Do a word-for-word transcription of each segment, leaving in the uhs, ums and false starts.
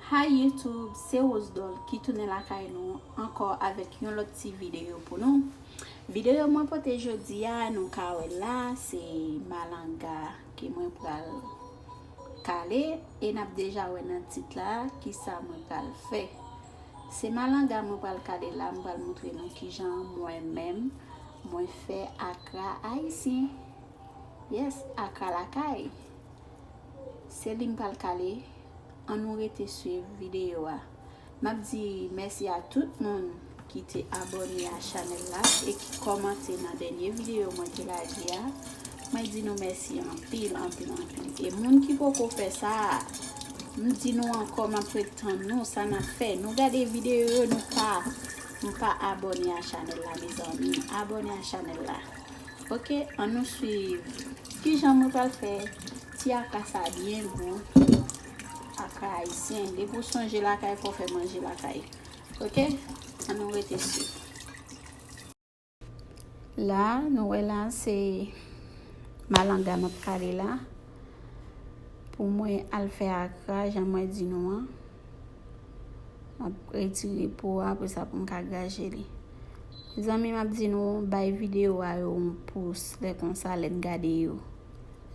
Hi YouTube, se Rose Doll ki tounen lakay nou ankò avèk yon lòt ti videyo pou nou. Videyo mwen pote jodi a, nou ka wè la, se malanga ke mwen pral kale, e n ap deja wè nan tit la kisa mwen pral fè. Se malanga mwen pral kale la, mwen pral montre nou kijan mwen menm mwen fè akra ayisyen. Yes, akra lakay. Se li m pral kale. Ann nou rete swiv videyo a. M ap di mèsi a tout moun ki te abòne a chanèl la e ki kòmante nan dènye videyo mwen te lage a. Mwen di nou mèsi anpil, anpil, anpil. E moun ki poko fè sa, m di nou ankò, m ap ret tann nou, sa n ap fè. Nou gade videyo yo, nou pa, nou pa abòne a chanèl la, mezanmi. Abòne a chanèl la. Ok, ann nou swiv. Kijan mwen pral fè ti akra sa byen gou? Akra ayisyen. Depi w sonje lakay, fò w fè manje lakay. Ok? Ann nou rete swiv. La, nou wè la, se malanga m ap kale la. Pou mwen al fè akra, jan mwen di nou an. M ap retire po a, apre sa pou m ka graje li. Mezanmi, m ap di nou, bay videyo a yo yon pous, lè konsa, lè n gade yo.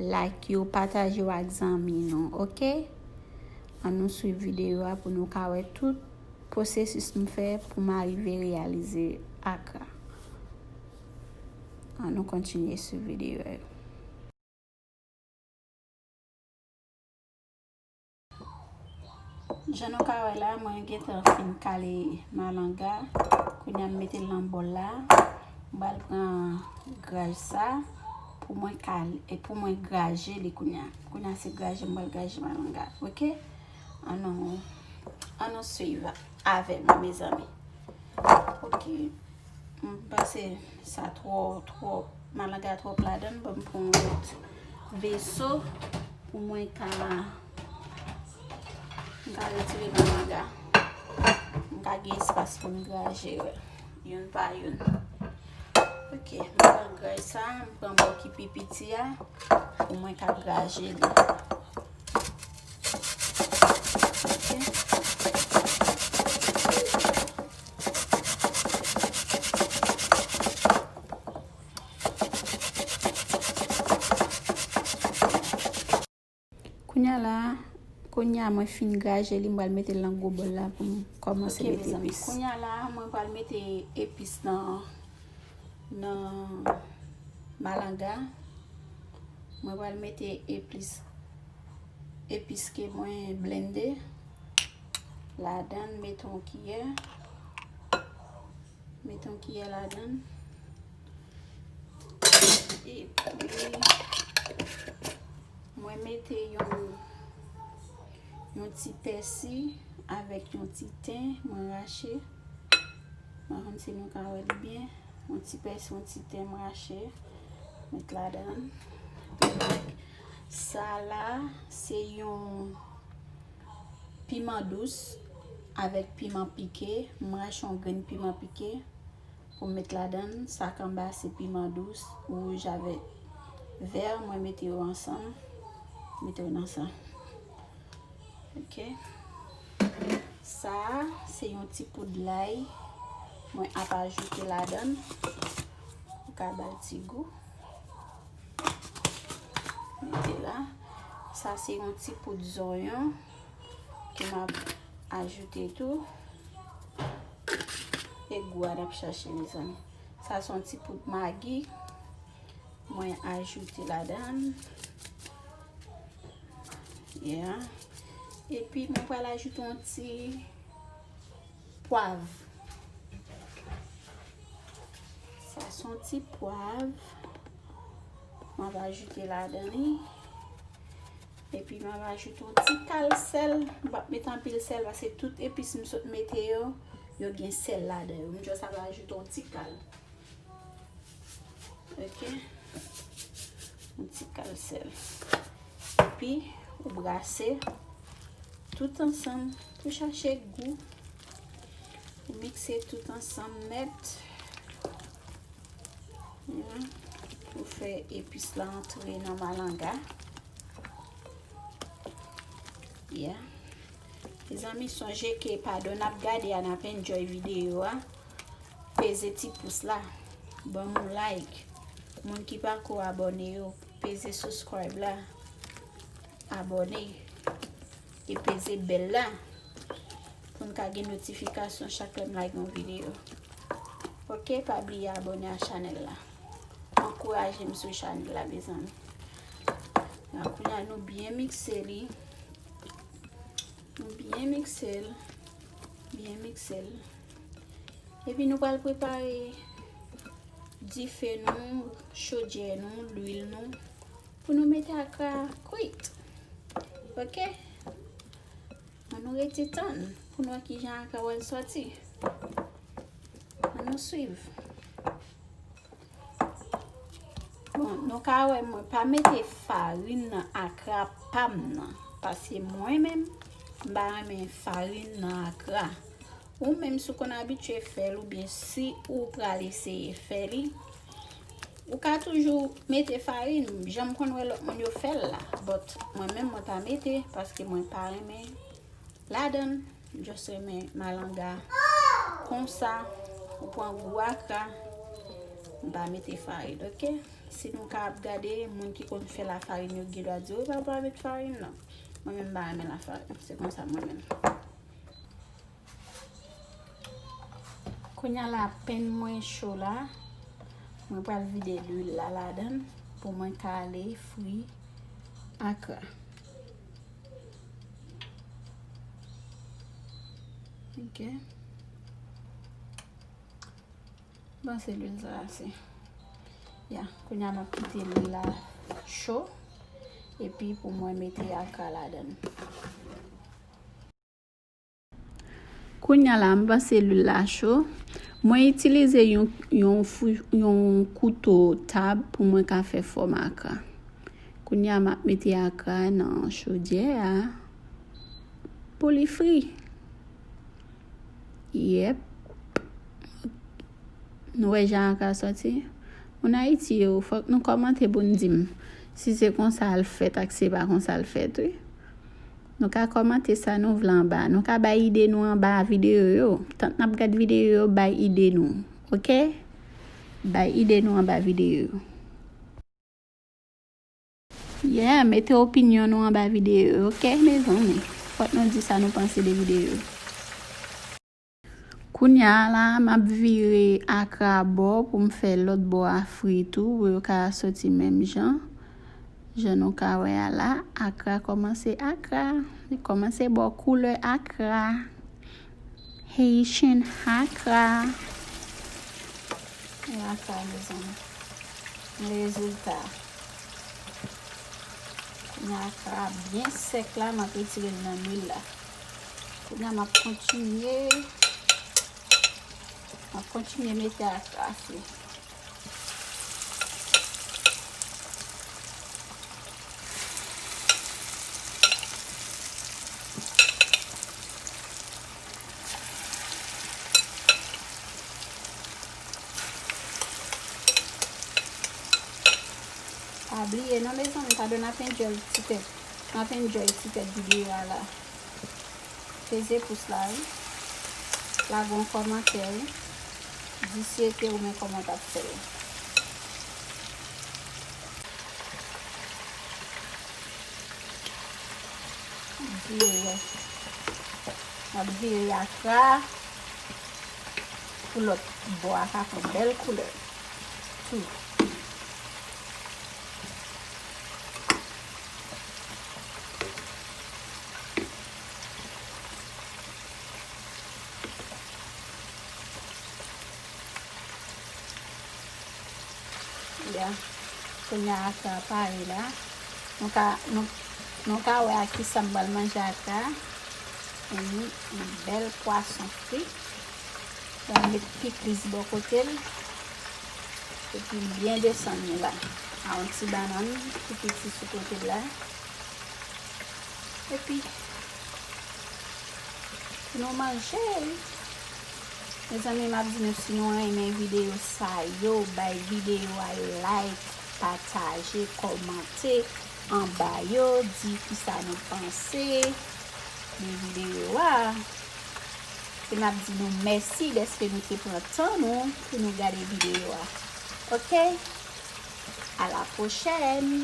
Like yo, pataje yo ak zanmi nou, ok? Ann nou swiv videyo a pou nou ka wè tout pwosesis m fè pou m arive reyalize akra. Ann nou kontinye swiv videyo a yo. Jan nou ka wè la, mwen gentan fin kale malanga. Kounye a m mete l nan bòl la. M pral pran graj sa pou mwen kale, e pou mwen graje li kounye a. Kounye a se graje m pral graje malanga. Ok? Ann nou, ann nou swiv avè m, mezanmi. Ok. M panse sa twò, twò, malanga twòp ladan l. Ban m pran yon lòt veso pou mwen ka, m ka retire malanga. M ka gen espas pou m graje yo youn pa youn. Ok, m pran graj sa, m pran bò ki pi piti a pou mwen ka graje li. Ok. Kounye a la, kounye a mwen fin graje li, m pral mete l nan gwo bòl la pou m kòmanse mete epis. Kounye a la, mwen pral mete epis nan, nan malanga. Mwen pral mete epis, epis ke mwen blende ladan, mete yon kiyè. Mete yon kiyè ladan. Epi, mwen mete yon, yon ti pèsi avèk yon ti ten mwen rache. Mwen konn si nou ka wè l byen. Yon ti pèsi, yon ti ten mwen rache. Met ladan. Sa la, se yon piman dous avèk piman pike. Mwen rache yon grenn piman pike pou m met ladan. Sa k anba se piman dous, wouj avèk vè. Mwen mete yo ansanm. Mete yo nan sa. Ok. Sa a, se yon ti poud lay. Mwen ap ajoute ladan. Pou ka ba l ti gou. Mete la. Sa se yon ti poud zonyon ke m ap ajoute tou. E gou a n ap chache, mezanmi. Sa se yon ti poud magi. Mwen ajoute ladan. Yeah. Epi mwen pral ajoute yon ti pwav. Sa se yon ti pwav. Mwen va ajoute ladan li. Epi mwen va ajoute yon ti kal sèl. Mwen p ap mete anpil sèl paske tout epis m sot mete yo, yo gen sèl ladan yo. M just ap ajoute yon ti kal. Ok. Yon ti kal sèl. Epi, ou brase tout ansanm pou chache gou. Ou mikse tout ansanm nèt. Pou fè epis la antre nan malanga. Yeah. Mezanmi, sonje ke padon n ap gade a, n ap enjoy videyo a. Peze ti pous la. Ban m yon like. Moun ki pako abòne yo, peze subscribe la. Abòne. E peze bèl la. Pou n ka gen notifikasyon chak lè m lage yon videyo. Oke, pa bliye abòne a chanèl la. Ankouraje m sou chanèl la, mezanmi. La, kounye a, nou byen mikse li. Nou byen mikse l. Byen mikse l. Epi nou pral prepare dife nou, chodyè nou, lwil nou, pou nou mete akra kwit. Oke? Ann nou rete tann pou n wè kijan akra w al sòti. Ann nou swiv. Bon, nou ka wè mwen pa mete farin nan akra pa m nan, paske mwen menm, m pa renmen farin nan akra. Ou menm si w konn abitye fè l oubyen si ou pral eseye fè li, ou ka toujou mete farin, jan m konn wè lòt moun yo fè l la. But mwen menm mwen pa mete paske mwen pa renmen ladan l. M just renmen malanga konsa. Ou pran gou akra. M pa mete farin, oke? Si nou ka ap gade, moun ki konn fè lafarin yo gen dwa di, "Wi, pa, pa met farin non." Mwen menm m pa renmen lafarin. Se konsa mwen menm. Kounye a la, pen mwen cho la. Mwen pral vide lwil la ladan l pou mwen ka ale fri akra. Ok. Bon, se lwil sa ase. Ya, kounye a m ap kite lwil la cho. Epi pou mwen mete akra ladan l. Kounye a la, m panse lwil la cho. Mwen itilize yon, yon fou-, yon kouto tab pou mwen ka fè fòm akra. Kounye a, m ap mete akra nan chodyè a pou li fri. Yep. Nou wè jan akra sòti? Moun Ayiti yo, fòk nou kòmante pou n di m si se konsa l fèt ak se pa konsa l fèt, wi. Nou ka kòmante sa nou vle anba. Nou ka bay ide nou anba videyo yo. Tank n ap gad videyo yo, bay ide nou. Oke? Bay ide nou anba videyo yo. Yeah, mete opinyon nou anba videyo yo, oke, mezanmi? Fòk nou di sa nou panse de videyo yo. Kounye a la, m ap vire akra bò pou m fè lòt bò a fri tou, pou yo ka soti menm jan. Jan nou ka wè a la, akra kòmanse akra. Li kòmanse ba w koulè akra. Haitian akra. E akra, mezanmi. Rezilta. Kounye a akra byen sèk la, m ap retire l nan lwil la. Kounye a m ap kontinye, m ap kontinye mete akra fri. Pa bliye non, mezanmi, padon, n ap enjoy ti tèt, n ap enjoy ti tèt videyo a la. Peze pous la, wi. Lage yon kòmantè, wi. Di si e te ou menm kòman w t ap fè l. Vire. W ap vire akra pou lòt bò a ka pran bèl koulè tou. Ya. Kounye a akra pare la. Nou ka, nou, nou ka wè ak kisa m pral manje akra. Yon bèl pwason fri. Mwen met pikliz bò kote l. Epi m byen desann li la. A yon ti bannann pi piti sou kote l la. Epi, pou nou manje l. Mezanmi, m ap di nou, si nou renmen videyo sa yo, bay videyo a like, pataje, kòmante anba yo, di kisa nou panse. de videyo a. E m ap di nou mèsi dèske nou te pran tan nou pou nou gade videyo a. Oke? A la pwochèn!